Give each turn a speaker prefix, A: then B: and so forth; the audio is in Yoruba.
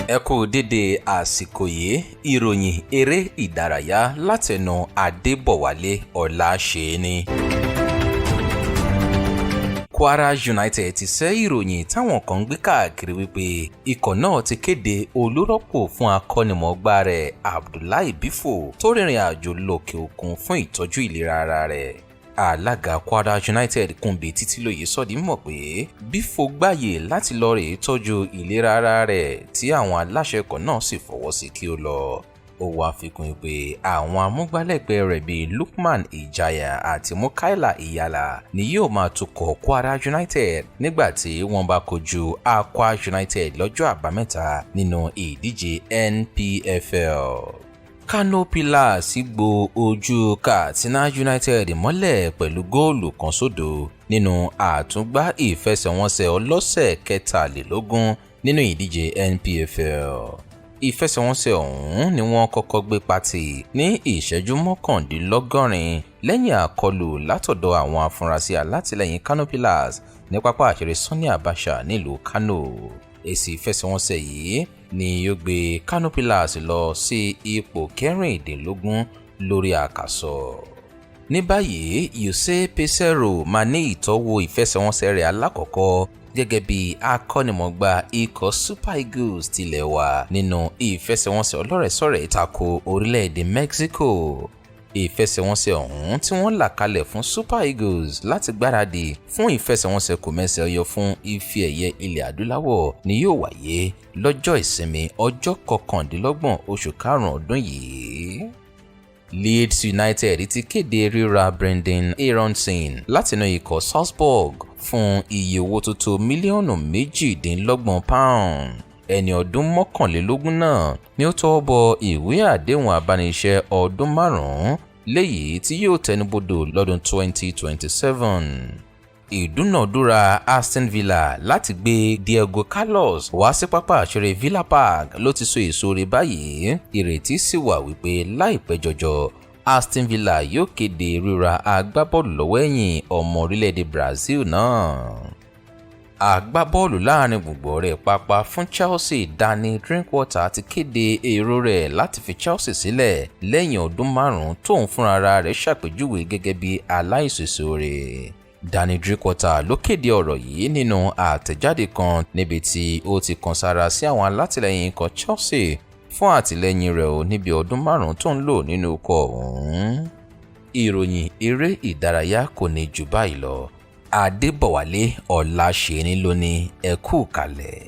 A: Ẹ kú dédé àsìkò yìí. Ìròyìn eré ìdárayá látẹnu Adébọ̀wálé Ọláṣẹ́ni. Kwara United ti sẹ́ ìròyìn táwọn kan ń gbé káàkiri wípé ikọ̀ náà ti kéde olùrọ́pò fún akọ́nimọ̀ọ́gbá rẹ̀ Abdullahi Bifo, tó rìnrìn àjò lókè òkun fún ìtọ́jú ìlera ara rẹ̀. Alága Kwara United, Kúnbi Títílóyè, sọ di mímọ̀ pé Bifo gbàyè láti lọ rèé tọ́jú ìlera ara rẹ̀, tí àwọn aláṣẹ ikọ̀ náà sì fọwọ́ sí kí ó lọ. Ó wáá fi kún pé àwọn amúgbálẹ́gbẹ̀ẹ́ rẹ̀ bíi Lukman Ijaya àti Mukaila Iyala ni yóò máa tukọ̀ Kwara United nígbà tí wọ́n bá kojú Akwa United lọ́jọ́ Àbámẹ́ta nínú ìdíje NPFL. Kano Pillars gbo ojú Katsina United mọ́lẹ̀ pẹ̀lú góòlù 1-0 nínú àtúngbá ìfẹsẹ̀wọnsẹ̀ ọlọ́sẹ̀ 23 nínú ìdíje NPFL. Ìfẹsẹ̀wọnsẹ̀ ọ̀hún ni wọ́n kọ́kọ́ gbé patì ní ìṣẹ́jú 89 lẹ́yìn àkọlù látọ̀dọ̀ àwọn afurasí alátìlẹyìn Kano Pillars ní pápá àṣírí Sani Abacha nílùú Kano. Èsì ìfẹsẹ̀wọnsẹ̀ yìí ni ó gbé Kano Pillars lọ sí ipò 16 lórí àkàsọ̀. Ní báyìí, Jose Peseiro máa ní ìtọ́wò ìfẹsẹ̀wọnsẹ̀ rẹ̀ alákọ̀ọ́kọ́ gẹ́gẹ́ bí akọ́nimọ̀ọ́gbá ikọ̀ Super Eagles tilẹ̀ wà nínú ìfẹsẹ̀wọnsẹ̀ ọlọ́rẹ̀ẹ́sọ̀rẹ́ tako orílẹ̀-èdè Mexico. Ìfẹsẹ̀wọnsẹ̀ ọ̀hún tí wọ́n là kalẹ̀ fún Super Eagles láti gbáradì fún ìfẹsẹ̀wọnsẹ̀ kò-mẹ́sẹ̀-ọyọ fún ife ẹ̀yẹ Ilẹ̀ Adúláwọ̀ ni yóò wáyé lọ́jọ́ Ìsinmi, ọjọ́ 29 oṣù karùn-ún ọdún yìí. Leeds United ti kéde ríra Brenden Aaronson látinú ikọ̀ Salzburg fún iye owó tó tó mílíọ̀nù £28. Ẹni ọdún 21 náà ni ó tọwọ́ bọ ìwé àdéhùn abániṣẹ́ ọdún 5 léyìí tí yóò tẹnubodò lọ́dún 2027. Ìdúnàdúrà Aston Villa láti gbé Diego Carlos wá sí pápá àṣírí Villa Park ló ti so èso rẹ̀ báyìí. Ìrètí sì wà wípé láìpẹ́ jọjọ, Aston Villa yóò kéde ríra agbábọ́ọ̀lù lọ́wọ́ ẹ̀yìn ọmọ orílẹ̀-èdè Brazil náà. Agbábọ́ọ̀lù láàrin gbùngbùn rẹ̀ pápá fún Chelsea, Danny Drinkwater, ti kéde èrò rẹ̀ láti fi Chelsea sílẹ̀ lẹ́yìn ọdún 5 tóun fúnra rẹ̀ ṣàpèjúwe gẹ́gẹ́ bí aláìṣèṣore. Danny Drinkwater ló kéde ọ̀rọ̀ yìí nínú àtẹ̀jáde kan níbi tí ó ti kan sára sí àwọn alátìlẹyìn ikọ̀ Chelsea fún àtìlẹyìn rẹ̀ ò níbi ọdún 5 tó ń lò nínú ikọ̀ ọ̀hún. Ìròyìn eré ìdárayá kò ní jù báyìí lọ. Adébọ̀wálé Ọláṣẹ́ni ló ní ẹ kú kalẹ̀.